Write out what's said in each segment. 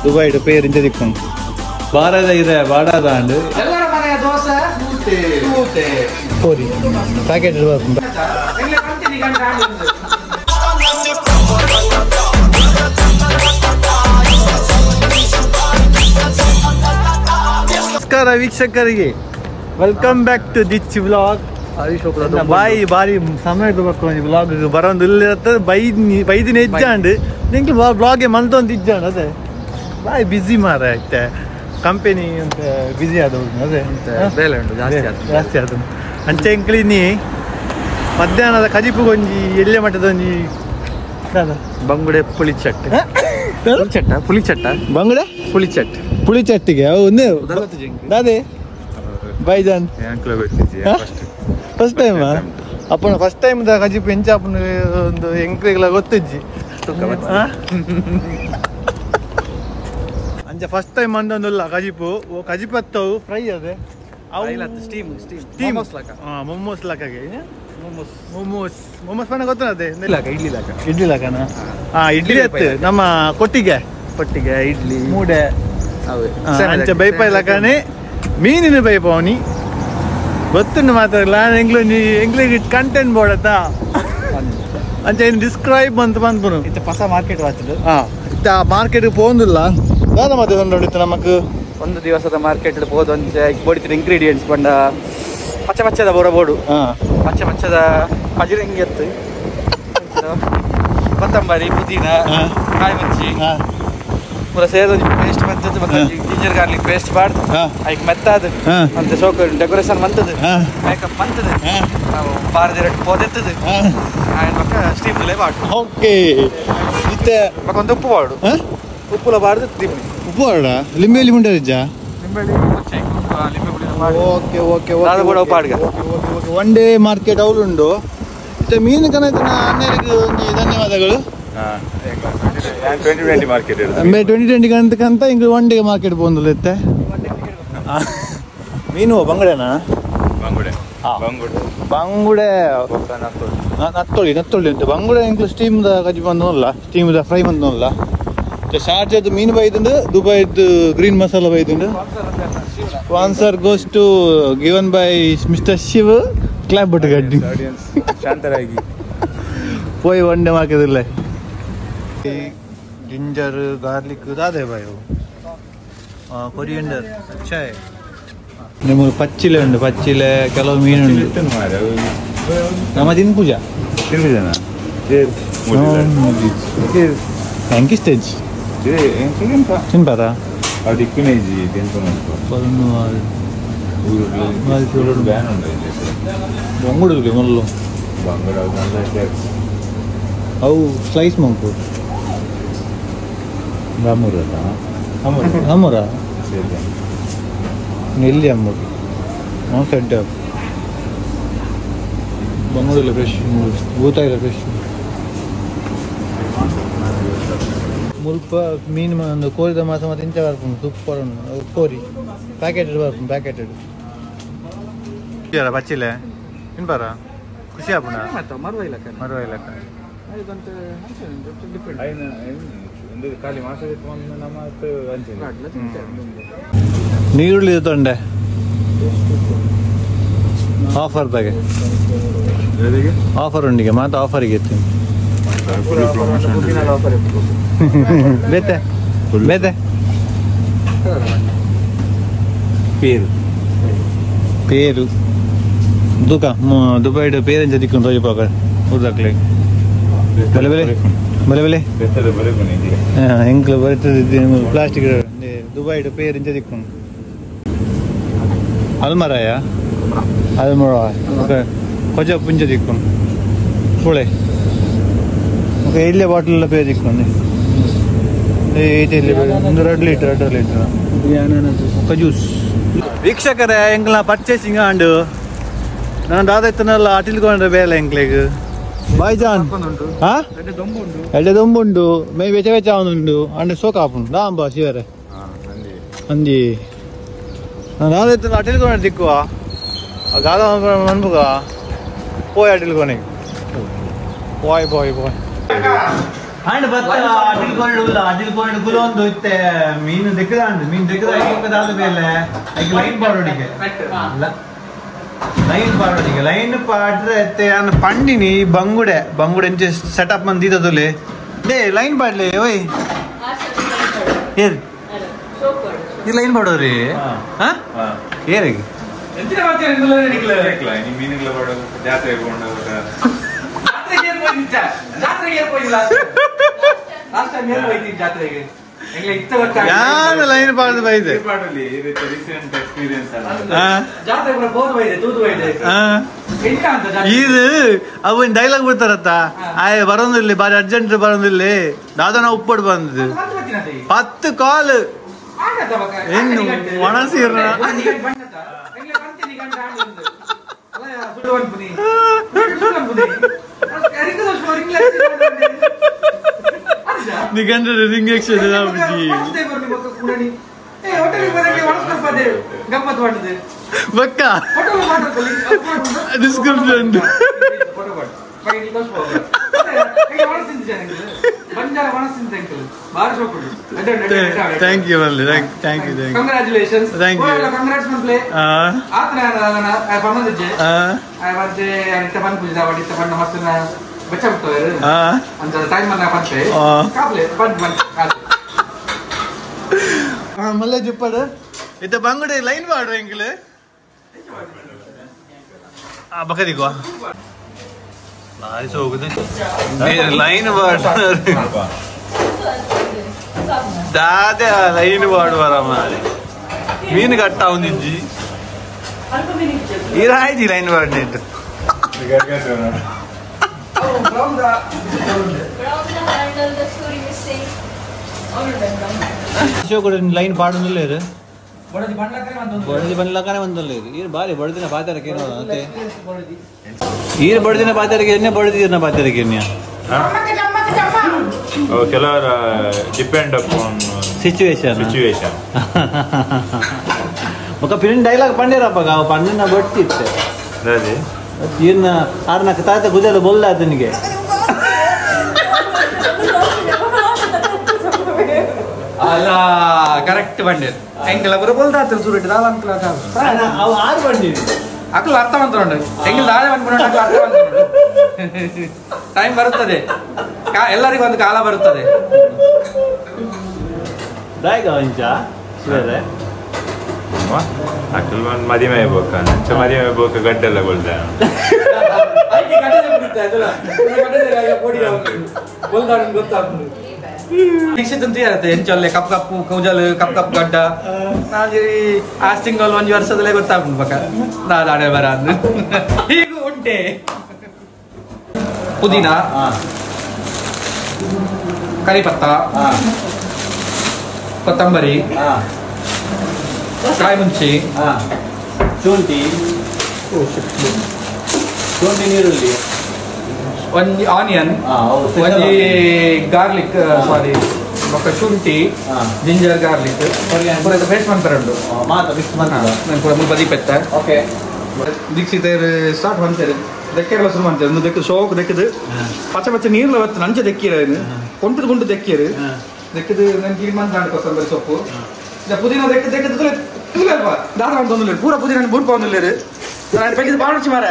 Dubai ಪೇರ್ ಇಂಚ ದಿಕ್ಕೊಂಡು ಬಾರದ ಇದೆ ಬಾಡಾದ ಅಂಡ್ ಎಲ್ಲರ ಮನೆಯ ದೋಸೆ ಊಟೆ ಕೋರಿ ಪ್ಯಾಕೆಟ್ ನಮಸ್ಕಾರ ವೀಕ್ಷಕರಿಗೆ, welcome back to ditch vlog. ಬಾಯಿ ಬಾರಿ ಸಮಯದ ಬಕ್ಕ ಒಂಜಿ ವ್ಲಾಗ್ ಬರೋದು ಇಲ್ಲಿರತ್ತ ಬೈದಿನ ಇಜ್ಜಾಂಡ್ ನಿಂಗೆ ವ್ಲಾಗ್ಗೆ ಮಂತೊಂದು ಇಜ್ಜಾಂಡ್ ಅದೇ ಬಾಯಿ ಬಿಸಿ ಮಾರ ಐತೆ ಕಂಪೆನಿ ಅಂತ ಬಿಸಿ ಆದವು ಅದೇ ಬೇಲೆ ಉಂಟು ಜಾಸ್ತಿ ಜಾಸ್ತಿ ಆದ ಅಂಚೆ ಎಂಕ್ಲಿನಿ ಮಧ್ಯಾಹ್ನದ ಕಜಿಪುಗೊಂಜಿ ಎಲ್ಲೆ ಮಟ್ಟದ ಒಂಜಿ ಬಂಗುಡೆ ಪುಳಿಚಟ್ ಪುಳಿಚಟ್ಟ ಪುಳಿಚಟ್ಟ ಬಂಗುಡೆ ಪುಳಿಚಟ್ ಪುಳಿಚಟ್ಟಿಗೆ ಅವು ದಾದೆ ಬೈಜಾನ್ ಫಸ್ಟ್ ಟೈಮ್ ಅಪ್ಪನ ಫಸ್ಟ್ ಟೈಮ್ the ಕಜಿಪು ಎಂಚ ಅಪ್ಪನ ಒಂದು ಎಂಕ್ಲಿಗೆಲ್ಲ ಗೊತ್ತಿಜ್ಜಿ ಅಂಚ ಫಸ್ಟ್ ಟೈಮ್ ಅಂದೊಂದುಲ್ಲ ಕಜಿಪು ಓ ಕಜಿಪು ಅತ್ತವು ಫ್ರೈ ಅದೇ ಸ್ಟೀಮ್ ಸ್ಟೀಮ್ ಸ್ಟೀಮ್ ಮೊಮೋಸ್ ಲಕ್ಕಗೆ ಮೊಮೋಸ್ ಮೊಮೋಸ್ ಮೊಮೋಸ್ ಪಣ ಗೊತ್ತದೆ ಇಡ್ಲಿ ಲಕ ಇಡ್ಲಿ ಲಕನ ಹಾ ಇಡ್ಲಿ ಅತ್ತು ನಮ್ಮ ಕೊಟ್ಟಿಗೆ ಕೊಟ್ಟಿಗೆ ಇಡ್ಲಿ ಮೂಡೆ ಅಂಚ ಬೈಪಾಯಿ ಲಕನೆ ಮೀನಿನ ಬೈಪಾವನಿ ಗೊತ್ತುಂಡು ಮಾತ್ರ ಎಂಗ್ಲು ಎಂಗ್ಲಿಗೆ ಕಂಟೆಂಟ್ ಬೋರ್ಡ್ ಅಂಚ ಏನು ಡಿಸ್ಕ್ರೈಬ್ ಅಂತ ಬಂದ್ಬುನು ಇತ್ತ ಹೊಸ ಮಾರ್ಕೆಟ್ ವಾಚದು ಹಾ ಇತ್ತ ಮಾರ್ಕೆಟ್ ಪೋಂದಿಲ್ಲ ದಾದ ಮತ್ತೆ ಇತ್ತು ನಮಕ್ ಒಂದು ದಿವಸದ ಮಾರ್ಕೆಟ್ ಪೋದು ಒಂಚೆ ಬೋಡಿತಿನ ಇಂಗ್ರೀಡಿಯೆಂಟ್ಸ್ ಬಂಡ ಪಚ್ಚ ಪಚ್ಚದ ಬೋರ ಬೋಡು ಪಚ್ಚ ಪಚ್ಚದ ಪಜಿರಂಗಿ ಎತ್ತು ಕೊತ್ತಂಬರಿ ಪುದೀನ ಕಾಯಿ ಮುಂಚಿ ಪೂರ ಸೇರೋದು ಪೇಸ್ಟ್ ಮಂತದ್ದು ಮತ್ತೆ ಜಿಂಜರ್ ಗಾರ್ಲಿಕ್ ಪೇಸ್ಟ್ ಬಾರ್ದು ಐಕ್ ಮೆತ್ತಾದು ಮತ್ತೆ ಸೋಕ ಡೆಕೋರೇಷನ್ ಮಂತದ್ದು ಮೇಕಪ್ ಮಂತದ್ದು ನಾವು ಬಾರದಿರಟ್ಟು ಪೋದೆತ್ತದು ಆಯ್ನ ಪಕ್ಕ ಸ್ಟೀಮ್ ಬಾಡು ಓಕೆ ಇತ್ತೆ ಪಕ್ಕ ಒಂದು ಉಪ್ಪು ಬಾಡು ಉಪ್ಪುಲ ಬಾರ್ದು ತಿಮ್ಮಿ ಉಪ್ಪು ಬಾಡ ಲಿಂಬೆಯಲ್ಲಿ ಮುಂಡೆ ಲಿಂಬೆಳ್ಳಿ ಲಿಂಬೆ ಪುಡಿ ಓಕೆ ಓಕೆ ದಾದ ಕೂಡ ಉಪ್ಪು ಆಡ್ಗ okay okay okay one day market ಅವಳುಂಡು ಇತ್ತೆ ಮೀನು ಕನೈತನ ಅಣ್ಣರಿಗೆ ಒಂಜಿ ಧನ್ಯವಾದಗಳು. 2020 ಮಾರ್ಕೆಟ್ 2020 ಕಂತ ಇಂಗ್ ಒನ್ ಡೇ ಮಾರ್ಕೆಟ್ ಪೋಂದುಲ್ಲ ಇತ್ತೆ ಮೀನು ಬಂಗುಡೆನಾ ಬಂಗುಡೆ ಬಂಗುಡೆ ಬಂಗುಡೆ ನತ್ತೊಳ್ಳಿ ನತ್ತೊಳ್ಳಿ ಉಂಟು ಬಂಗುಡೆ ಇಂಗ್ಲು ಸ್ಟೀಮ್ದ ಕಜಿ ಬಂದನಲ್ಲ ಸ್ಟೀಮ್ದ ಫ್ರೈ ಬಂದನಲ್ಲ ಶಾರ್ಜಾದ ಮೀನು ಬೈದುಂಡು ದುಬೈದು ಗ್ರೀನ್ ಮಸಾಲ ಬೈದುಂಡು. Sponsor goes to given by mister Shiv clap but ಗಡ್ಡಿ ಶಾಂತರಾಗಿ ಪೋಯ್ ಒನ್ ಡೇ ಮಾರ್ಕೆಟ್ ಇಲ್ಲ. जिंजर गार्लिक ದಾದೆ भाई वो कोरिएंडर अच्छा है. ನಿಮಗೆ ಪಚ್ಚಿಲೆ ಉಂಟು ಪಚ್ಚಿಲೆ ಕೆಲವು ಮೀನು ಉಂಟು ನಮ್ಮ ದಿನ ಪೂಜಾ thank you stage ತಿನ್ಪಾರ ಬಂಗುಡು ಮೊದಲು ಅವು ಸ್ಲೈಸ್ ಮಂಕು ಅಮುರ ಎಲ್ಲಿ ಅಮ್ಮುರು ನಾವು ಸೆಡ್ ಬಂಗುಡಿಲ್ಲ ಫ್ರೆಶ್ ಭೂತಾಯಿಲ್ಲ ಫ್ರೆಶ್ ಮುಲ್ಪ ಮೀನು ಒಂದು ಕೋರಿದ ಮಾಸ ಮತ್ತು ಇಂಚ ಬರ್ಪುಂಡು ಸೂಪರ್ ಉಂಡು ಕೋರಿ ಪ್ಯಾಕೆಟೆಡ್ ಬರ್ಪುಂಡು ಪ್ಯಾಕೆಟೆಡ್ ಬಚ್ಚಿಲೆ ತಿನ್ಪಾರ ಖುಷಿ ಆಪುಣ ಮರುವ ಇಲ್ಲಕ್ಕ ನೀರುಳ್ಳಿ ತೊಂಡೆ ಆಫರ್ ದಾಗೆ ಆಫರ್ ಉಂಡಿಗೆ ಮಾತ್ರ ಆಫರಿಗೆ ಇತ್ತು ಬೇತೆ ಬೇತೆ ಪೇರು ಪೇರು ದುಕ ದುಬೈಡ್ ಪೇರೆಂಚ ದಿಕ್ಕು ತೋಜಿ ಪಾಕ ಊರ್ದಾಕ್ಲೆ ಬಲೆ ಬಲೆ ಬಲೆ ಬಲೆ ಎಂಕ್ಲು ಬರ್ತದೆ ಪ್ಲಾಸ್ಟಿಕ್ ದುಬೈಡ್ ಪೇರಿಂಚ ದಿಕ್ಕು ಅಲ್ಮರಾಯ ಅಲ್ಮರ ಓಕೆ ಕೊಜ ಪುಂಜ ದಿಕ್ಕು ಪುಳೆ ಓಕೆ ಇಲ್ಲೇ ಬಾಟಲ್ ಪೇರ್ ದಿಕ್ಕು ಇಲ್ಲಿ ಒಂದು 2 ಲೀಟರ್ 2 ಲೀಟರ್ ఒక ಜ್ಯೂಸ್. ವೀಕ್ಷಕರೇ ಎಂಕ್ಲ ಪರ್ಚೇಸಿಂಗ್ ಆಂಡು ನಾನು ದಾದ ಇತ್ತನಲ್ಲ ಅಟಿಲ್ಕೊಂಡ್ರೆ ಬೇಲೆ ಎಂಕ್ಲೆಗ್ ಬಾಯ್ಜಾನ್ ಹಾ ಎಡ್ಡೆ ದೊಂಬುಂಡು ಮೇ ವೆಚ ವೆಚ ಉಂಡು ಅಂಡೆ ಸೋಕ ಆಪುಂಡು ದಾಂಬ ಶಿವರೆ ಅಂಜಿ ನಾನು ದಾದ ಇತ್ತಲ್ಲ ಅಟಿಲ್ಕೊಂಡ್ರೆ ದಿಕ್ಕುವ ದಾದ ಮನ್ಪುಗ ಪೋಯ್ ಅಟಿಲ್ಕೊನೆ ಬಾಯ್ ಬಾಯ್ ಬಾಯ್. And ಬತ್ತ ಅಟಿಲ್ ಕೊಂಡು ಉಲ್ಲ ಅಟಿಲ್ ಕೊಂಡು ಕುಲೊಂದು ಇತ್ತೆ ಮೀನು ದೆಕ್ಕದಾಂಡ್ ಮೀನು ದೆಕ್ಕದ ಐಕೆ ಮೇಲೆ ಐಕೆ ಲೈನ್ ಪಾಡೋಡಿಗೆ ಲೈನ್ ಪಾಡೋಡಿಗೆ ಲೈನ್ ಪಾಡ್ರೆ ಇತ್ತೆ ನಾನು ಪಂಡಿನಿ ಬಂಗುಡೆ ಬಂಗುಡೆ ಎಂಚೆ ಸೆಟಪ್ ಮಂದಿ ದೀದದುಲೆ they line ಪಾಡ್ಲೆ ಓಯ್ ಏರ್ ಈ ಲೈನ್ ಪಾಡೋರಿ ಹಾ ಏರಿಗೆ ಎಂತಿನ ಮಾತಾಡ ಇಂದಲ ನಿಕ್ಲೆ ನೀ ಮೀನುಗಳ ಪಾಡೋ ಜಾತ್ರೆ ಕೊಂಡು ಜಾತ್ರೆಗೆ ಏರ್ ಹೋಗಿದ್ದ ಜಾತ್ರೆಗೆ ಏರ್ ಹೋಗಿಲ್ಲ ಲಾಸ್ಟ್ ಟೈಮ್ ಏರ್ ಹೋಯ್ತಿ ಜಾತ್ರೆಗೆ ಎಂಗ್ಲೆ ಇತ್ತ ಗೊತ್ತಾ ಯಾರು ಲೈನ್ ಪಾಡದು ಬೈದೆ ಪಾಡಲಿ ಇದು ರೀಸೆಂಟ್ ಎಕ್ಸ್ಪೀರಿಯನ್ಸ್ ಅಲ್ಲ ಜಾತ್ರೆ ಪೂರ ಬೋದು ಬೈದೆ ತೂದು ಬೈದೆ ಎಂತ ಅಂತ ಜಾತ್ರೆ ಇದು ಅವನ್ ಡೈಲಾಗ್ ಬಿಡ್ತಾರತ್ತ ಆಯ್ ಬರೋದಿಲ್ಲ ಬಾರಿ ಅರ್ಜೆಂಟ್ ಬರೋದಿಲ್ಲ ದಾದನ ಉಪ್ಪಡ್ ಬಂದದ್ದು 10 ಕಾಲ್ ಏನು ಒಣಸಿರ ನಿಗಂಡ್ರೆ ರಿಂಗ್ ಎಕ್ಸ್ಚೇಂಜ್ ಬಕ್ಕ description thank you Murali thank you thank you congratulations thank you congrats ಮನ್ಪ್ಲೆ ಆತನ ಪನ್ನೊಂದಿಜ್ಜೆ ಮತ್ತೆ ಇತ್ತ ಪನ್ ಪೂಜೆ ಇತ್ತ ಪನ್ನ ಮಸ್ತ್ ಬೆಚ್ಚ ಬಿಡ್ತವೆ ಅಂತ ಟೈಮ್ ಅನ್ನ ಪಂತೆ ಕಾಪ್ಲೆ ಪನ್ ಪನ್ ಮಲ್ಲೆ ಜುಪ್ಪಡ ಇತ್ತ ಬಂಗುಡೆ ಲೈನ್ ಪಾಡ್ರೆ ಎಂಕ್ಲೆ ಆ ಬಕದಿಗೋ ಬಾರಿ ಸೋಗುದು ಲೈನ್ ಪಾಡ್ರೆ ದಾದೆ ಲೈನ್ ಪಾಡುವರ ಮಾರೆ ಮೀನು ಕಟ್ಟ ಒಂದಿಜ್ಜಿ ಇರಾಯ್ತಿ ಲೈನ್ ಪಾಡ್ನಿಟ್ಟು ಲೈನ್ ಪಾಡೊಂದಿಲ್ಲ ಬಡದಿ ಬಂದ್ಲಕ್ಕನೆ ಬಂದಲ್ಲ ಇದು ಬಾರಿ ಬಡದಿನ ಪಾತಾರಕ್ಕೆ ಏನೋ ಮತ್ತೆ ಈರು ಬಡದಿನ ಪಾತಾರಕ್ಕೆ ಎಣ್ಣೆ ಬಡದಿನ ಪಾತಾರಕ್ಕೆ ಎಣ್ಣೆ ಕೆಲವರ depend upon situation situation ఒక ಪಿನ್ ಡೈಲಾಗ್ ಪಂಡೇರಪ್ಪ ಅವ ಪಂಡಿನ ಬಡ್ತಿತ್ತೆ ಅದೇ ಇನ್ನ ಆರ್ನಕ ತಾತ ಗುಜಲ ಬೊಲ್ಲ ಆತನಿಗೆ ಅಲ್ಲ ಕರೆಕ್ಟ್ ಬಂಡೇರ್ ಎಂಕಲ ಪೂರ ಬೊಲ್ದಾತ ಸುರಿಟ್ ದಾಲ ಅಂಕಲ ಅವ ಆರು ಬಂಡಿ ಅಕ್ಲು ಅರ್ಥ ಮಂತ್ರೋಂಡು ಎಂಕಲ್ ದಾಳೆ ಬಂದ್ಕೊಂಡು ಅಕ್ಲು ಅರ್ಥ ಮಂತ್ರೋಂಡು ಟೈಮ್ ಬರುತ್ತದೆ ಎಲ್ಲರಿಗೂ ಒಂದು ಕಾಲ ಬರುತ್ತದೆ ದಾಯ್ಗ ಅಂಚ ಶಿವರೇ ಅಕ್ಲು ಒಂದು ಮದಿಮೆ ಬೋಕ ನಂಚ ಮದಿಮೆ ಬೋಕ ಗಡ್ಡೆಲ್ಲ ಬೊಲ್ದ ದೀಕ್ಷಿತ್ ಅಂತ ಇರುತ್ತೆ ಎಂಚೊಲ್ಲೆ ಕಪ್ ಕಪ್ಪು ಕೌಜಲ್ ಕಪ್ ಕಪ್ ಗಡ್ಡ ನಾನು ಆ ತಿಂಗಳು ಒಂದು ವರ್ಷದಲ್ಲೇ ಗೊತ್ತಾಗ್ಬೋದು ಬಕ ನಾದಾಡೆ ಬರ ಅಂದು ಹೀಗೂ ಉಂಟೆ ಪುದೀನ ಕರಿಪತ್ತ ಕೊತ್ತಂಬರಿ ಕಾಯಿ ಮುಂಚಿ ಶುಂಠಿ ಶುಂಠಿ ನೀರುಳ್ಳಿ ಒಂಜಿ ಆನಿಯನ್ ಒಂಜಿ ಗಾರ್ಲಿಕ್ ಸಾರಿ ಬೊಕ್ಕ ಶುಂಠಿ ಜಿಂಜರ್ ಗಾರ್ಲಿಕ್ ಪೂರ ಪೇಸ್ಟ್ ಮನ್ಪೆರೆ ಉಂಡು ಮಾತ ಮಿಕ್ಸ್ ಮನ್ಪುನ ನಾನು ಪೂರ ಮುಲ್ಪ ದೀಪೆತ್ತ ಓಕೆ ದೀಕ್ಷಿತರು ಸ್ಟಾರ್ಟ್ ಮಂತೇರು ದೆಕ್ಕೆರೆಲ ಶುರು ಮಂತೇರು ಒಂದು ದೆಕ್ಕು ಶೋಕ್ ದೆಕ್ಕದು ಪಚ್ಚ ಪಚ್ಚ ನೀರ್ಲ ಬತ್ತು ನಂಚ ದೆಕ್ಕಿರ ಕೊಂಟು ಗುಂಟು ದೆಕ್ಕಿರು ದೆಕ್ಕದು ನನ್ ಕ್ಲೀನ್ ಮಂತಾಂಡು ಕೊತ್ತಂಬರಿ ಸೊಪ್ಪು ಪುದೀನ ದೆಕ್ಕ ದೆಕ್ಕದು ತುಲೆ ಅಲ್ವಾ ದಾದ ಒಂದೊಂದು ಪೂರ ಪುದೀನ ಬೂರ್ಪ ಒಂದಿಲ್ಲೇರು ನಾನು ಬೇಕಿದ್ದು ಬಾಳುಚಿ ಮಾರ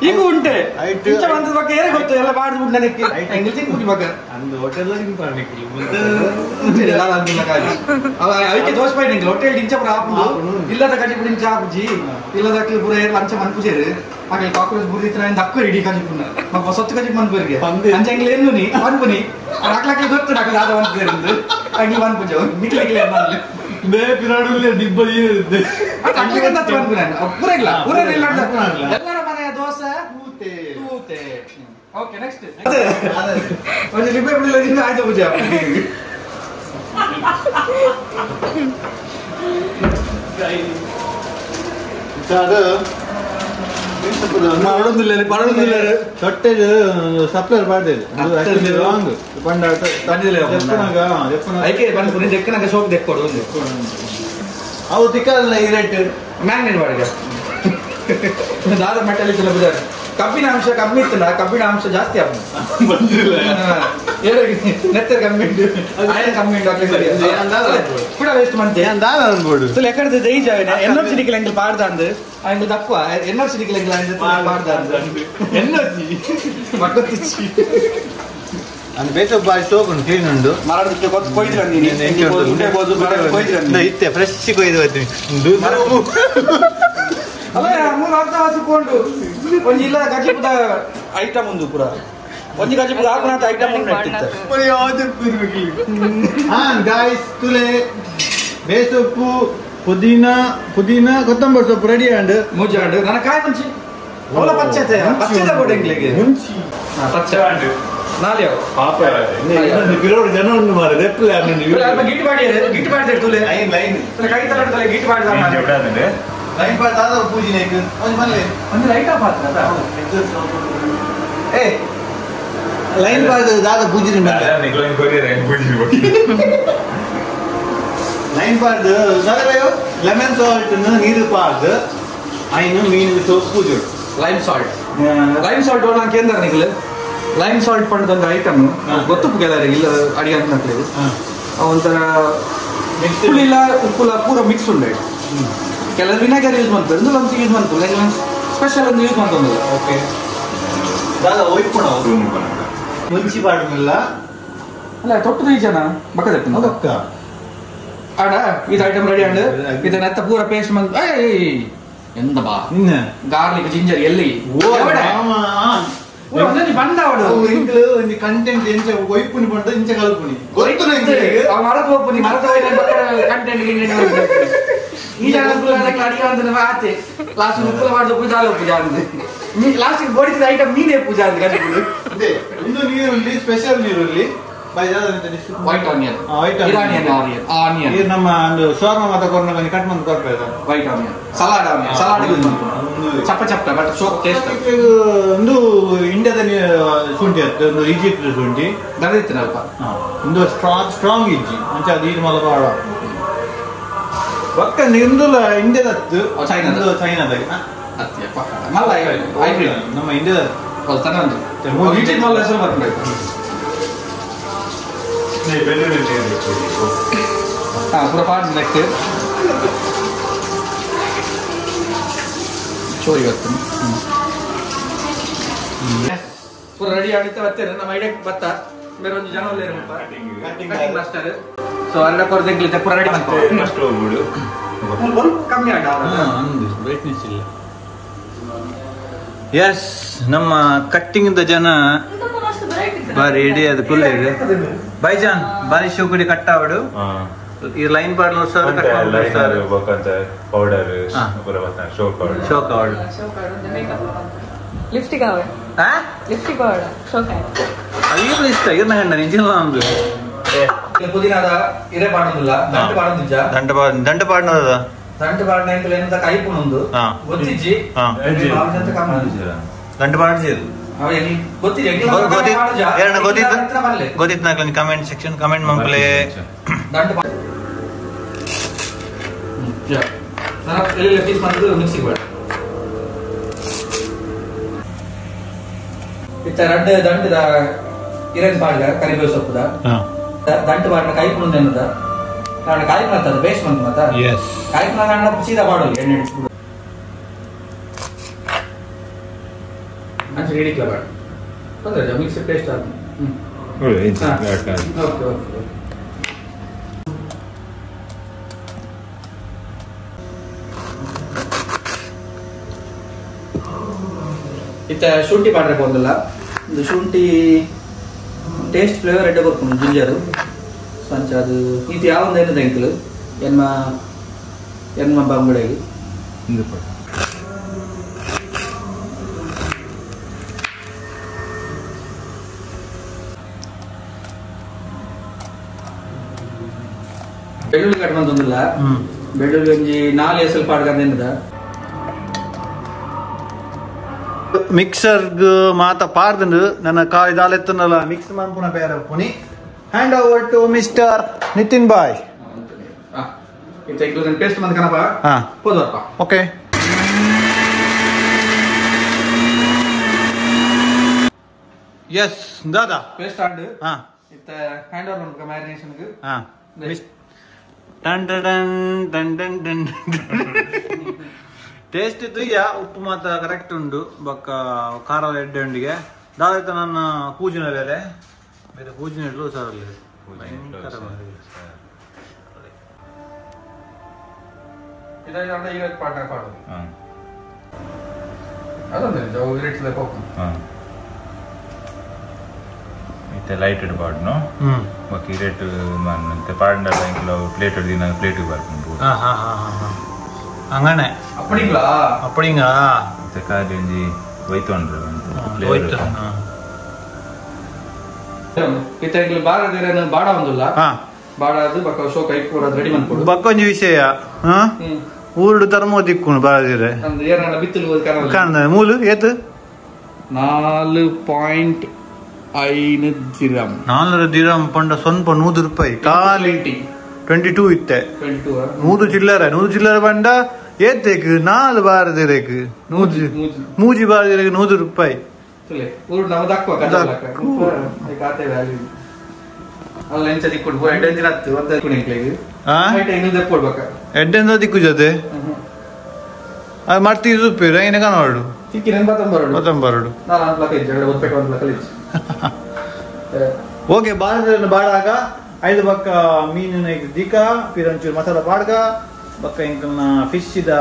ಈಗ ಉಂಟೆ ಬಗ್ಗೆ ಏನೇ ಗೊತ್ತು ಎಲ್ಲ ಬಾಡ್ದು ನನಗೆ ಅದಕ್ಕೆ ದೋಷ ಪೈ ನಿಂಗೆ ಹೋಟೆಲ್ ಡಿಂಚ ಪೂರ ಆಪುಂಡು ಇಲ್ಲದ ಕಜಿ ಪುಡಿ ಆಪುಜಿ ಇಲ್ಲದ ಪೂರ ಏರ್ ಲಂಚ ಮನ್ಪುಜೇರು ಹಾಗೆ ಕಾಕ್ರೋಚ್ ಬುರ್ದಿತ್ತು ನಾನು ದಕ್ಕು ರೆಡಿ ಕಜಿ ಪುಣ್ಣ ಮಗ ಸೊತ್ತು ಕಜಿ ಮನ್ಪುರಿಗೆ ಅಂಚೆ ಏನು ನೀ ಮನ್ಪುನಿ ಅಕ್ಲಕ್ಕೆ ಗೊತ್ತು ನಾಕು ದಾದ ಮನ್ಪುಜೇರು ಅಂಗಿ ಮನ್ಪುಜ ನಿಕ್ಲಿಕ್ಲೆ ಮನ್ಲಿ ಎಲ್ಲರ ಮನೆಯ ದೋಸೆ ತೂತೆ. ಓಕೆ ನೆಕ್ಸ್ಟ್ ಒಂದು ಲಿಂಬೆ ಪುಡಿ ಆಯ್ತು ಪೂಜೆ. ಅದು ತೊಟ್ಟೆಡ್ ಸಪ್ಲೈರ್ ಪಾಡ್ದೇರು ರಾಂಗ್ ಪಂಡ ಐಕೆ ಪನ್ಪುನಿ ದೆಕ್ಕನಗ ಶೋಕ್ ದೆಕ್ಕೊಡು ಅವು ತಿಕ್ಕಲ್ಲ ಈ ರೇಟ್ ಮ್ಯಾಗ್ನೆಟ್ ಬಾಡಿಗೆ ದಾದ ಮೆಟಲ್ ಇತ್ತಲ್ಲ ಬುದಾರ ಕಬ್ಬಿನ ಅಂಶ ಕಮ್ಮಿ ಇತ್ತಲ್ಲ ಕಬ್ಬಿನ ಅಂಶ ಜಾಸ್ತಿ ಆಗ್ತದೆ ನೆತ್ತರ ಕಮ್ಮಿ ಉಂಟು ಆಯನ್ ಕಮ್ಮಿ ಉಂಟು ಅಕ್ಲೆ ಸರಿ ಕೂಡ ವೇಸ್ಟ್ ಮಂತೆ ಅನ್ಬೋದು ಎಕಡೆ ದೈಜ ಎನ್ಆರ್ಸಿ ಡಿಕಲ್ ಎಂಗಲ್ ಪಾಡ್ದ ಅಂದ್ ಅಂಗಲ್ ತక్కుವ ಎನ್ಆರ್ಸಿ ಡಿಕಲ್ ಎಂಗಲ್ ಅಂದ್ ಪಾಡ್ದ ಅಂದ್ ಎನ್ಆರ್ಸಿ ಮಕ್ಕತ್ತಿಚ್ಚಿ ಅಂದ್ ಬೇಸ ಬಾರಿ ಸೋಕ್ ಉಂಟು ಕ್ಲೀನ್ ಉಂಟು ಮರಡ್ದು ಕೊಯ್ದು ಬಂದೀನಿ ಇತ್ತೆ ಫ್ರೆಶ್ ಕೊಯ್ದು ಬರ್ತೀನಿ ಅಲ್ಲ ಮೂರು ಅರ್ಧ ಹಾಸಿಕೊಂಡು ಒಂಜಿ ಇಲ್ಲ ಗಜಿಪದ ಐಟಮ್ ಒಂದು ಪೂರ ಒಂಜಿ ಗಜಿಪದ ಹಾಕುನಾತ ಐಟಮ್ ಉಂಟು ಹಾ ಗಾಯ್ಸ್ ತುಲೆ ಬೇಸೊಪ್ಪು ಪುದೀನ ಪುದೀನ ಕೊತ್ತಂಬರಿ ಸೊಪ್ಪು ರೆಡಿ ಅಂಡ್ ಮುಂಚೆ ಅಂಡ್ ನನ್ನ ಕಾಯಿ ಮುಂಚಿ ಅವಳ ಪಚ್ಚತೆ ಪಚ್ಚದ ಬೋರ್ಡ್ ಎಂಗ್ಲಿಗೆ ಮುಂಚಿ ಪಚ್ಚ ನಾಳೆ ಪಾಪ ಬಿರೋಡು ಜನ ಉಂಟು ಮಾರೆ ರೆಪ್ಲೆ ಗಿಟ್ ಮಾಡಿ ಗಿಟ್ ಮಾಡಿದೆ ತುಲೆ ಲೈನ್ ಲೈನ್ ಕೈ ತಲೆ ತುಲೆ ಗಿಟ್ ಮಾಡಿದ ಲೈನ್ ಪಾಡ್ ದಾದ ಪೂಜೆ ನೇಕ್ ಒಂಜಿ ಮಲ್ಲೆ ಒಂಜಿ ಲೈಟ್ ಆಫ್ ಆತದ ಏ ಲೈನ್ ಪಾಡ್ ದಾದ ಪೂಜೆ ಮಲ್ಲೆ ನಿಕ್ಲೈನ್ ಕೊರಿಯರ್ ಏನ್ ಪೂಜೆ ಬಗ್ಗೆ ಲೈನ್ ಪಾಡ್ ದಾದ ಬಯೋ ಲೆಮನ್ ಸಾಲ್ಟ್ ನ ನೀರು ಪಾಡ್ ಐನು ಮೀನು ಸೋಪ್ ಪೂಜೆ lime salt lime salt ಓಣ ಕೇಂದ್ರ ನಿಕ್ಲ ಲೈಮ್ ಸಾಲ್ಟ್ ಪಂಡದೊಂದು ಐಟಮ್ ಗೊತ್ತು ಕೆಲವರಿಗೆ ಇಲ್ಲ ಅಡಿಗೆ ಅಂತ ಹಾಕ್ಲಿಕ್ಕೆ ಒಂಥರ ಉಪ್ಪುಲಿಲ್ಲ ಉಪ್ಪುಲ ಪೂರ ಮಿಕ್ಸ್ ಉಂಟು ಕೆಲವರು ವಿನೆಗರ್ ಯೂಸ್ ಮಾಡ್ತಾರೆ ಇಂದು ಒಂದು ಯೂಸ್ ಮಾಡ್ತಾರೆ ಸ್ಪೆಷಲ್ ಒಂದು ಯೂಸ್ ಮಾಡ್ತಾರೆ ಓಕೆ ದಾದ ಒಯ್ಪುಣ ಮುಂಚಿ ಪಾಡುನಿಲ್ಲ ಅಲ್ಲ ತೊಟ್ಟು ಜನ ಬಕ್ಕದ ಬಕ್ಕ ಆಡ ಇದು ಐಟಮ್ ರೆಡಿ ಅಂಡ್ ಇದನ್ನ ಎತ್ತ ಪೂರ ಪೇಸ್ಟ್ ಮಂತ್ ಎಂದ ಬಾ ಗಾರ್ಲಿಕ್ ಜಿಂಜರ್ ಎಲ್ಲಿ ಒಂಜಿ ಕಂಟೆಂಟ್ ಎಂಚ ಒಯ್ಪುನಿ ಪಂಡ ಇಂಚ ಕಲ್ಪುನಿ ಗೊತ್ತು ಮರತ ಹೋಗ್ಪುನಿ ಮರತ ಕಂಟೆಂಟ್ ಈ ಜನ ಅಡಿಗೆ ಅಂದ್ರೆ ಆತೆ ಲಾಸ್ಟ್ ಉಪ್ಪುಲ ಮಾಡಿದ ಪೂಜಾ ಪೂಜಾ ಅಂದ್ರೆ ಲಾಸ್ಟ್ ಬೋಡಿಸಿದ ಐಟಮ್ ಮೀನೇ ಪೂಜಾ ಅಂತ ಇಂದು ನೀರುಳ್ಳಿ ಸ್ಪೆಷಲ್ ನೀರುಳ್ಳಿ white onion Iranian onion ಇದು ನಮ್ಮ ಒಂದು ಶೋರ್ಮಾ ಮಾತ ಕೊರ್ನ ಕಟ್ ಮಂತ್ ಕೊರ್ಪೇದ white onion salad onion salad use ಮಾಡ್ಕೊಂಡು ಚಪ್ಪ ಚಪ್ಪ but soak taste ಒಂದು ಇಂಡಿಯಾದ ಶುಂಠಿ ಅತ್ತು ಒಂದು ಈಜಿಪ್ಟ್ ಶುಂಠಿ ದರದಿತ್ತಿನಲ್ಪ ಒಂದು ಸ್ಟ್ರಾಂಗ್ ಸ್ಟ್ರಾಂಗ್ ಇಜ್ಜಿ ಅಂಚ ಅದು ಇದು ಮಲ ಬಾಳ ಪಕ್ಕ ಇಂದುಲ ಇಂಡಿಯಾದತ್ತು ಚೈನಾದ ಚೈನಾದ ಮಲ್ಲ ನಮ್ಮ ಇಂಡಿಯಾದ ಈಜಿಪ್ಟ್ ಮಲ್ಲ ಹೆಸರು ಬರ್ಬೇಕು ಪೂರ ಪಾಡ್ ನೆಕ್ಸ್ಟ್ ಚೋರಿ ಬರ್ತದೆ ಪೂರ ರೆಡಿ ಆಗುತ್ತೆ ಬರ್ತಾರೆ ನಮ್ಮ ಐಡಿಯಾಕ್ಕೆ ಬತ್ತ ಬೇರೆ ಒಂದು ಜನ cutting master so ಅಲ್ಲ ಕೊರತೆ ಪೂರ ರೆಡಿ ಹೋಗ್ಬಿಡು ಸ್ವಲ್ಪ ಕಮ್ಮಿ ಆಗ ಬ್ರೈಟ್ನೆಸ್ ಇಲ್ಲ ಎಸ್ ನಮ್ಮ ಕಟ್ಟಿಂಗ್ ಜನ ಬಾರಿ ಇಡೀ ಅದು ಕುಲ್ಲ ಇದೆ ಬೈಜಾನ್ ಬಾರಿ ಶಿವಕುಡಿ ಕಟ್ಟಾವಡು ಈ ಲೈನ್ ಪಾಡ್ಲು sir sir powder show card lipstick ಆವೆ ಲಿಪ್ಸ್ಟಿಕ್ ಆವಡ ಶೋಕ್ ಅದು ಇಷ್ಟ ಇರ್ನ ಗಂಡ ನಿಜ ಪುದೀನಾದ ಇರೆ ಪಾಡೊಂದಿಲ್ಲ ದಂಟು ಪಾಡೊಂದಿಜ್ಜ ದಂಟು ಪಾಡ ದಂಟು ಪಾಡ್ನದ ದಂಟು ಪಾಡ್ನ ಎಂಕಲ್ ಎಂತ ಕೈಪುನೊಂದು ಗೊತ್ತಿಜ್ಜಿ ದಂಟು ಪಾಡ್ಜಿರು ಗೊತ್ತಿತ್ತು comment section comment ಮಂಪ್ಲೆ ದಂಟು ಪೀಸ್ ಮಾಡಿದ್ದು ಮಿಕ್ಸಿಗೆ ಬೇಡ ಇತ್ತ ರಡ್ಡು ದಂಟದ ಇರನ್ ಪಾಡ್ಗ ಕರಿಬೇವು ಸೊಪ್ಪುದ ದಂಟು ಪಾಡ್ನ ಕೈ ಪುಣದ ಎನ್ನದ ನಾನು ಕಾಯಿ ಪುಣತ್ತದ ಬೇಸ್ ಮಂತ್ ಮತ್ತ ಕಾಯಿ ಪುಣ ಸೀದಾ ಪಾಡೋದು ಎಣ್ಣೆ ಅಂಚೆ ಹಿಡಿಕ್ಲ ಬೇಡ ತೊಂದರೆ ಮಿಕ್ಸಿ ಪೇಸ್ಟ್ ಆದ ಓಕೆ ಓಕೆ ಇತ್ತ ಶುಂಠಿ ಪಾಡ್ರೆ ಒಂದಲ್ಲ ಇದು ಶುಂಠಿ ಟೇಸ್ಟ್ ಫ್ಲೇವರ್ ಎಡ್ಡೆ ಕೊರ್ಪುಂಡು ಜಿಂಜರು ಸೊ ಅಂಚ ಅದು ಇದು ಯಾವೊಂದು ಏನು ತೆಂಕಲು ಎನ್ಮ ಎನ್ಮ ಬಂಗುಡೆಗೆ ಬೆಳ್ಳುಳ್ಳಿ ಕಟ್ ಬಂದೊಂದಿಲ್ಲ ಬೆಳ್ಳುಳ್ಳಿ ಒಂಜಿ ನಾಲ್ ಎಸಲ್ ಪಾಡ್ಗಂದೇನದ Mixer ಮಾತ ಪಾರ್ದಂಡು ನನ್ನ ಕಾಯಿ ದಾಲೆತ್ತನಲ್ಲ ಮಿಕ್ಸ್ ಮನ್ಪುನ ಬೇರೆ ಪುನಿ. Hand over to mister Nitin bhai. Paste ಮಂದ ಕಣಪ್ಪ. ಹಾ ಪೋದಪ್ಪ. ಓಕೆ. ಎಸ್ ದಾದಾ ಪೇಸ್ಟ್ ಆಂಡ್ ಹಾ ಇತ್ತ ಹ್ಯಾಂಡ್ ಓವರ್ ಮನ್ಪುಕ ಮ್ಯಾರಿನೇಷನ್ ಗೆ. ಹಾ ton ton ton ton ton taste ತುಯ್ಯ ಉಪ್ಪು ಮಾತ್ರ ಕರೆಕ್ಟ್ ಉಂಡು ಬೊಕ್ಕ ಖಾರ ಎಡ್ಡೆ ಉಂಡಿಗೆ ದಾದ ನನ್ನ ಪೂಜಿನ ಬೇರೆ ಬೇರೆ ಪೂಜಿನ ಇಡ್ಲು ಸರ್ ಅಲ್ಲಿ ಲೈಟ್ ಪಾಡ್ನು ಬೊಕ್ಕ ಇರೇಟ್ ಪಾಡ್ಂಡ ಪ್ಲೇಟ್ ಪ್ಲೇಟ್ ಬರ್ಪುಂಡು. ಅಂಗನೆ அப்படிங்களா அப்படிங்களா ತಕಾರಿ ಒಂಜಿ ಒಯ್ತೊಂಡ್ರು ಒಯ್ತು ಇತ್ತ ಎಂಕ್ಲು ಬಾರದಿರನ ಬಾಡ ಒಂದುಲ್ಲ ಬಾಡ ಅದು ಬಕ್ಕ ಶೋಕ ಐಪುರ ರೆಡಿ ಮನ್ಪೊಡು ಬಕ್ಕ ಒಂಜಿ ವಿಷಯ ಹಾ ಊರುಡು ತರ್ಮೋ ದಿಕ್ಕುನು ಬಾರದಿರೆ ಅಂದ್ ಏರನ ಬಿತ್ತಲು ಹೋದ ಕಾರಣ ಕಾರಣ ಮೂಲು ಏತು 4.5 ದಿರಂ 4 ದಿರಂ ಪಂಡ ಸ್ವಲ್ಪ 100 ರೂಪಾಯಿ ಖಾಲಿ 22 ಇತ್ತೆ 22 100 ಚಿಲ್ಲರೆ 100 ಚಿಲ್ಲರೆ ಬಂಡ ಏತೇಕ್ 4 ಬಾರದಿರೇಕ್ ಮೂಜಿ ಬಾರದಿರೇಕ್ 100 ರೂಪಾಯಿ ಊರು ನಮ್ಮ ದಕ್ಕುವ ಖಾತೆ ವ್ಯಾಲ್ಯೂ ಅಲ್ಲ ಎಂಚ ದಿಕ್ಕುಡು ಪೂರ ಎಡ್ಡೆ ಹತ್ತು ಒಂದ ಕುಣಿಕ್ಲೆಗ್ ಐಟ್ ಎಂಗ್ಲ್ ದೆಪ್ಪೊಡ್ಬೇಕ ಎಡ್ಡೆಂದ ದಿಕ್ಕು ಜೊತೆ ಅದು ಮರ್ತಿ ರೂಪಾಯಿ ಐನ ಕಾಣೋಡು ತಿಕ್ಕಿ ನೆನ್ ಬತ್ತಂಬರಡು ಬತ್ತಂಬರಡು ನಾನು ಒಂದು ಲಕ್ಕ ಇಜ್ಜಿ ಒಪ್ಪೆಟ್ ಒಂದು ಲಕ್ಕ ಇಜ್ಜಿ. ಓಕೆ ಬಾರದಿರನ್ನು ಬಾಡಾಗ ಐದು ಬಕ್ಕ ಮೀನಿನ ದಿಕ್ಕ ಪಿರಂಚೂರು ಮಸಾಲ ಪಾಡ್ಗ ಬಕ್ಕ ಇಂಕಲ್ನ ಫಿಶ್ ಇದ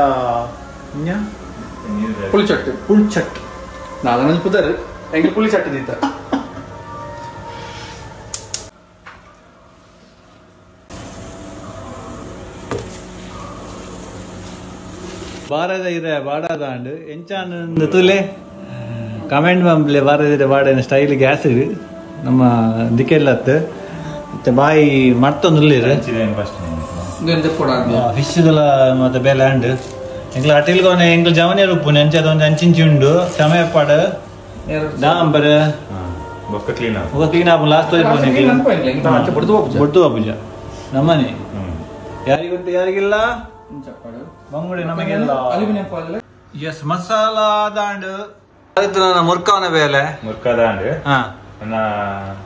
ಪುಳಿಚಟ್ಟು ಪುಳಿಚಟ್ಟು ನಾನು ಪುದರ್ ಎಂಗ್ ಪುಳಿಚಟ್ಟು ದಿತ್ತ. ಬಾರದ ಇದೆ ಬಾಡಾದಾಂಡು ಎಂಚಾನ್ ತುಲೆ ಕಮೆಂಟ್ ಬಂಬ್ಲೆ ಬಾರದಿರೆ ಬಾಡನ ಸ್ಟೈಲ್ ಗ್ಯಾಸ್ ನಮ್ಮ ದಿಕ್ಕೆಲ್ಲತ್ತು ಮತ್ತೆ ಬಾಯಿ ಮರ್ತೊಂದುಲ್ಲೇರು ಫಿಶ್ ಮತ್ತೆ ಬೇಲೆ ಅಂಡ್ ಎಂಗ್ಲ ಅಟಿಲ್ಗೋನೆ ಎಂಗ್ಲ ಜವನೇ ರೂಪುನೆ ಅಂಚದ ಒಂದು ಅಂಚಿಂಚಿ ಉಂಡು ಸಮಯ ಪಾಡು ಡಾಂಬರ್ ಕ್ಲೀನ್ ಕ್ಲೀನ್ ಆಪು ಲಾಸ್ಟ್ ಬೊಡ್ದು ಹೋಪುಜ ನಮ್ಮನೆ ಯಾರಿಗುಂಟು ಯಾರಿಗಿಲ್ಲ ಬಂಗುಡೆ ನಮಗೆಲ್ಲ. ಎಸ್ ಮಸಾಲಾ ದಾಂಡು ಮುರ್ಕಾವನ ಬೇಲೆ ಮುರ್ಕಾದಾಂಡು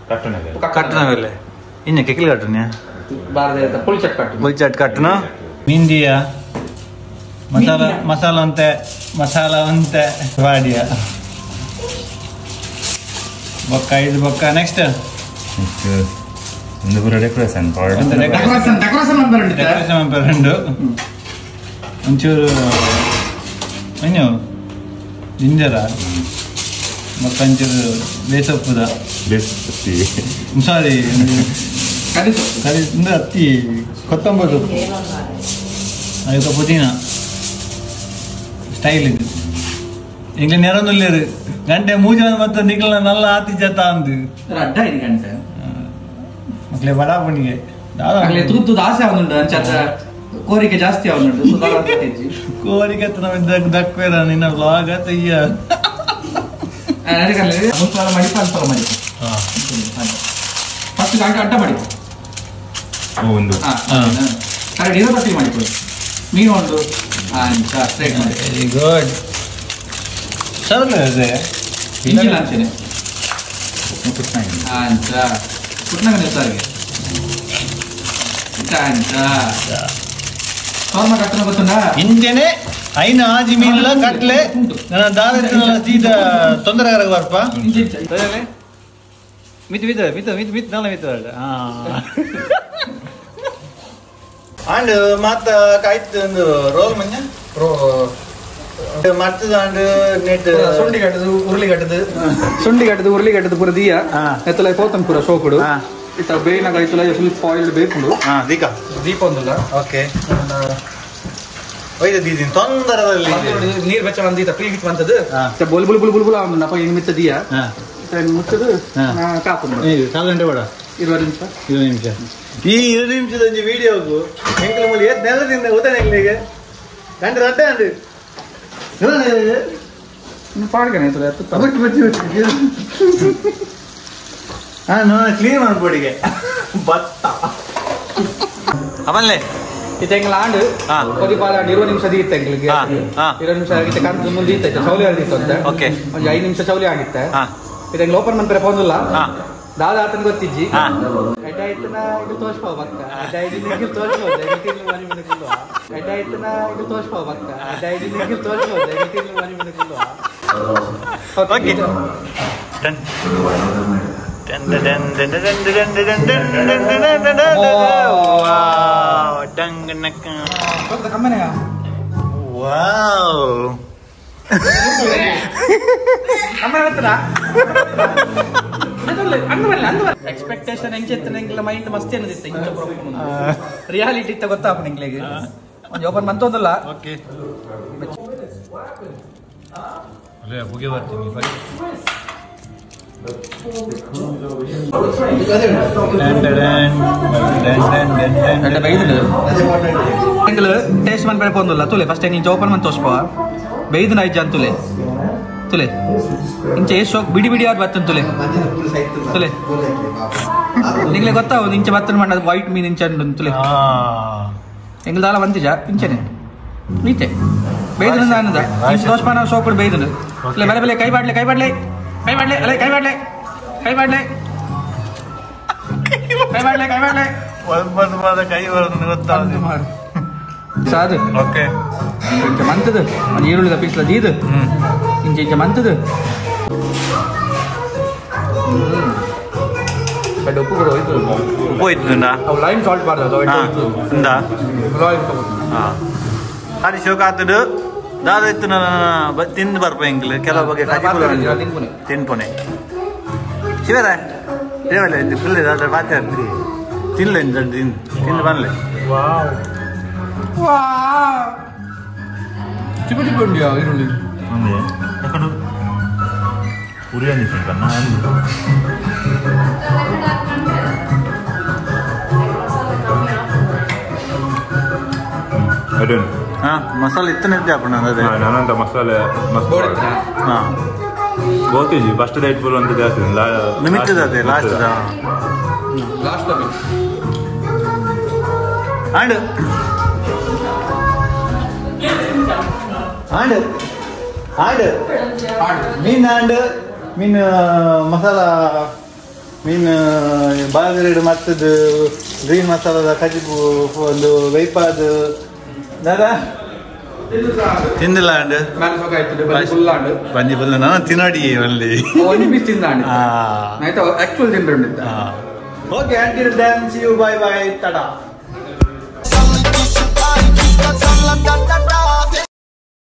ಕಟ್ಟುನ ಬೇಲೆ ಕಟ್ಟುನ ಬೇಲೆ ಇನ್ನು ಕೆಕ್ಲಿ ಕಟ್ಟುನ ಪುಳಿಚಟ್ ಕಟ್ಟು ಪುಳಿಚಟ್ ಕಟ್ಟುನ ಮಿಂದಿಯ ಮಸಾಲ ಮಸಾಲ ಅಂತೆ ಮಸಾಲ ಅಂತೆ ವಾಡಿಯ ಬೊಕ್ಕ ಇದು ಬೊಕ್ಕ ನೆಕ್ಸ್ಟ್ ಒಂದು ಪೂರ decoration decoration decoration decoration ಒಂಚೂರು ಅಯ್ಯೋ ಜಿಂಜರ ಬೊಕ್ಕ ಒಂಚೂರು ಬೇಸೊಪ್ಪುದ ಸಾರಿ ಕರಿ ಅತ್ತಿ ಕೊತ್ತಂಬರಿ ಸೊಪ್ಪು ಅದಕ್ಕೆ ಪುದೀನ ಸ್ಟೈಲ್ ಇದು ಎಂಗ್ಲ ನೆರೊಂದುಲ್ಲೇರು ಗಂಟೆ ಮೂಜ ಮತ್ತೆ ನಿಗ್ಲ ನಲ್ಲ ಆತಿ ಜತ ಅಂದು ಅಡ್ಡ ಇದು ಗಂಟೆ ಮಕ್ಳೆ ಬಡ ಪುಣಿಗೆ ತೂತು ಆಸೆ ಅವನುಂಟು ಅಂಚ ಕೋರಿಕೆ ಜಾಸ್ತಿ ಅವನುಂಟು ಕೋರಿಕೆ ದಕ್ವೇರ ನಿನ್ನ ವ್ಲಾಗ್ ಅಯ್ಯ ಮಡಿಪ ಅಂತ ಮಡಿಪ ಫಸ್ಟ್ ಗಂಟೆ ಅಡ್ಡ ಮಡಿಪ ಒಂದು ಕರೆಕ್ಟ್ ಇರೋ ಬಟ್ಟಿಗೆ ಮಾಡಿಕೊಡು ಮೀನು ಒಂದು ಅಂಚ ಸ್ಟ್ರೈಟ್ ಮಾಡಿ very good sir ಅದೇ ಇಂಜಿಲ್ ಅಂಚನೆ ಅಂಚ ಪುಟ್ನಾಗ ಸಾರಿಗೆ ಅಂಚ ಶೋರ್ಮಾ ಕಟ್ಟನ ಗೊತ್ತುಂಡಾ ಇಂಜನೆ ಐನ ಆಜಿ ಮೀನ್ಲ ಕಟ್ಲೆ ನನ್ನ ದಾದ ಸೀದಾ ತೊಂದರೆ ಆಗ ಬರ್ಪ ಮಿತ್ ಮಿತ್ ಮಿತ್ ಮಿತ್ ಮಿತ್ ನಲ್ಲ ಮಿತ್ ಅಂಡ್ ಮಾತ ಕಾಯ್ತು ಒಂದು ರೋಲ್ ಮಂಜ ಮರ್ತದ ಅಂಡ್ ನೆಟ್ ಸುಂಡಿ ಕಟ್ಟದು ಉರುಳಿ ಕಟ್ಟದು ಸುಂಡಿ ಕಟ್ಟದು ಉರುಳಿ ಕಟ್ಟದು ಪೂರ ದಿಯ ಎತ್ತಲ ಪೋತನ್ ಪೂರ ಶೋಕುಡು ಇತ್ತ ಬೇಯಿನ ಕಾಯ್ತುಲ ಫುಲ್ ಫಾಯಿಲ್ ಬೇಕುಂಡು ದೀಕ ದೀಪ ಒಂದುಲ್ಲ ಓಕೆ ಒಯ್ದ ದೀದಿನ ತೊಂದರದಲ್ಲಿ ನೀರು ಬೆಚ್ಚ ಬಂದೀತ ಪ್ರೀ ಹೀಟ್ ಬಂತದ್ದು ಬುಲ್ ಬುಲ್ ಬುಲ್ ಬುಲ್ ಬುಲ್ ಅವನು ನಪ್ಪ ಇನ್ನು ಮಿತ್ತ ದಿಯ ಮುಚ್ಚದು ಕಾಪು ಕಾಲು ಗಂಟೆ ಬೇಡ 20 ನಿಮಿಷ 20 ನಿಮಿಷ ಈ 20 ನಿಮಿಷದ ಒಂಜಿ ವಿಡಿಯೋಗು ಎಂಕ್ಲ ಮೂಲಿ ಏತ್ ನೆಲದಿಂದ ಉದನೆ ಎಂಕ್ಲೆಗ್ ಗಂಟೆ ರಡ್ಡೆ ಅಂಡ್ ಪಾಡ್ಗನೆ ತುಲೆ ಬಚ್ಚಿ ಬಚ್ಚಿ ಬಚ್ಚಿ ಹಾ ನಾನು ಕ್ಲೀನ್ ಮಾಡ್ಬೋಡಿಗೆ ಭತ್ತ ಅವನ್ಲೆ ಇತ್ತೆ ಆಂಡ್ ಕೊದಿ ಪಾಲ 20 ನಿಮಿಷ ದೀತ ಎಂಗ್ಲಿಗೆ 20 ನಿಮಿಷ ಆಗಿತ್ತೆ ಕಂತು ಮುಂದೆ ದೀತ ಚೌಲಿ ಆಡಿತ್ತು ಅಂತ ಓಕೆ ಒಂದು 5 ನಿಮಿಷ ಚೌಲಿ ಆಗಿತ್ತೆ ಇತ್ತೆ ಎಂಗ್ಲ ಓಪನ್ ಮನ್ಪರೆ ಪೋಂದುಲ್ಲ ದಾದಾ ಆತನ ಗೊತ್ತಿಜ್ಜಿ ಎಡ್ಡ ಆಯ್ತನ ಇದು ತೋರ್ಸ್ಬೋ ಬಕ್ಕ ಎಡ್ಡ ಆಯ್ತು ನಿಗ್ಗಿಲ್ ತೋರ್ಸ್ಬೋದು ತಿನ್ಲು ಮನೆ ಮನೆ ಕುಲ್ವ ಎಡ್ಡ ಆಯ್ತನ ಇದು ತೋರ್ಸ್ಬೋ ಬಕ್ಕ ಎಡ್ಡ ಆಯ್ತು ನಿಗ್ಗಿಲ್ ತೋರ್ಸ್ಬೋದು ತಿನ್ಲು ಮನೆ ಮನೆ ಕುಲ್ವ okay done done done done done done done done done done wow dung ನಕ್ಕ ಕಮ್ಮನೆಯಾ ವಾವ್ ಕಮ್ಮನೆ ಬರ್ತದಾ ಎಕ್ಸ್ಪೆಕ್ಟೇಷನ್ ಹೆಂಗೆ ಎಂಗ್ಲ ಮೈಂಡ್ ಮಸ್ತ್ ಏನದಿತ್ತು ಇಂಚ ರಿಯಾಲಿಟಿ ಇತ್ತ ಗೊತ್ತಾಪಣ ಎಂಗ್ಲಿಗೆ ಒಂದು ಓಪನ್ ಮಂತೊಂದಲ್ಲ ಓಕೆ ಅಲ್ಲೇ ಹೋಗಿ ಬರ್ತೀನಿ ಎಂಗ್ಲ ಟೇಸ್ಟ್ ಮನ್ ಪೋಂದುಲ್ಲ ತುಲೆ ಫಸ್ಟ್ ಎಂಗ್ಲ ಓಪನ್ ಮನ್ ತೋಸ್ಪ ಬೈದು ನೈಜ ಅಂತುಲೆ ತುಲೆ ಇಂಚೆ ಶೋಕ್ ಬಿಡಿ ಬಿಡಿ ಆದ್ ಬತ್ತನ್ ತುಲೆ ತುಲೆ ನಿಂಗ್ಲೆ ಗೊತ್ತಾವು ಇಂಚೆ ಬತ್ತನ್ ಮಣ್ಣ ವೈಟ್ ಮೀನ್ ಇಂಚೆ ತುಲೆ ಎಂಗ್ಲ ದಾಲ ಬಂತಿಜ ಇಂಚೆನೆ ಈತೆ ಬೈದು ನಾನದ ಇಂಚೆ ದೋಸ್ಪಾನ ಶೋಕ್ ಬೈದು ತುಲೆ ಬೆಲೆ ಬೆಲೆ ಕೈ ಬಾಡ್ಲೆ ಕೈ ಬಾಡ್ಲೆ ಕೈ ಬಾಡ್ಲೆ ಅಲೆ ಕೈ ಬಾಡ್ಲೆ ಕೈ ಬಾಡ್ಲೆ ಕೈ ಬಾಡ್ಲೆ ಕೈ ಬಾಡ್ಲೆ ಒಂದು ಕೈ ಬರೋದು ಗೊತ್ತಾಗ ಸಾದು ಓಕೆ ಇಂಚ ಮಂತದ ಒಂದು ಈರುಳ್ಳಿದ ಪೀಸ್ಲ ದೀದು ಇಂಚ ಇಂಚ ಮಂತದ ಬಟ್ ಉಪ್ಪು ಕೂಡ ಹೋಯ್ತು ಉಪ್ಪು ಹೋಯ್ತು ಅವು ಲೈಮ್ ಸಾಲ್ಟ್ ಬಾರ್ದು ಉಂದಾ ಅದು ಶೋಕ ಆತದು ದಾದ ಇತ್ತು ನಾನು ತಿಂದು ಬರ್ಪ ಎಂಗ್ಲು ಕೆಲವು ಬಗೆ ಕಜಿಪುಲ ತಿನ್ಪುನೆ ಶಿವರ ಶಿವಲ್ಲ ಇದು ಫುಲ್ ದಾದ ಪಾತೆ ತಿನ್ಲೆ ತಿಂದು ತಿಂದು ಬನ್ಲೆ ವಾವ್ ಚಿಕ್ಕ ಚಿಕ್ಕ ಉಂಡಿಯಾ ಈರುಳ್ಳಿ ಯಾಕಂದ್ರೆ ಉರಿ ಅಂದಿತ್ತು ಹಾ ಮಸಾಲೆ ಇತ್ತು ಅಪ್ಪಣ ಅದೇ ನಾನಂತ ಮಸಾಲೆ ಮಸ್ತ್ ಹಾ ಗೊತ್ತಿಜಿ ಫಸ್ಟ್ ಡೇಟ್ ಬರು ಅಂತ ಜಾಸ್ತಿ ನಿಮಿತ್ತದ ಅದೇ ಲಾಸ್ಟ್ ಲಾಸ್ಟ್ ಆಂಡ್ ಆಂಡ್ ಆಂಡ್ ಮೀನ್ ಆಂಡ್ ಮೀನ್ ಮಸಾಲ ಮೀನ್ ಬಾಜರೆಡ್ ಮತ್ತದು ಗ್ರೀನ್ ಮಸಾಲದ ಕಜಿಬು ಒಂದು ವೈಪಾದ ದಾದಾ ತಿಂದಿಲ್ಲ ಅಂಡ್ ಬಂಜಿ ಫುಲ್ ನಾನು ತಿನ್ನೋಡಿ ಅಲ್ಲಿ ಆಕ್ಚುಲ್ ತಿಂದ್ರೆ okay until then see you bye bye tata.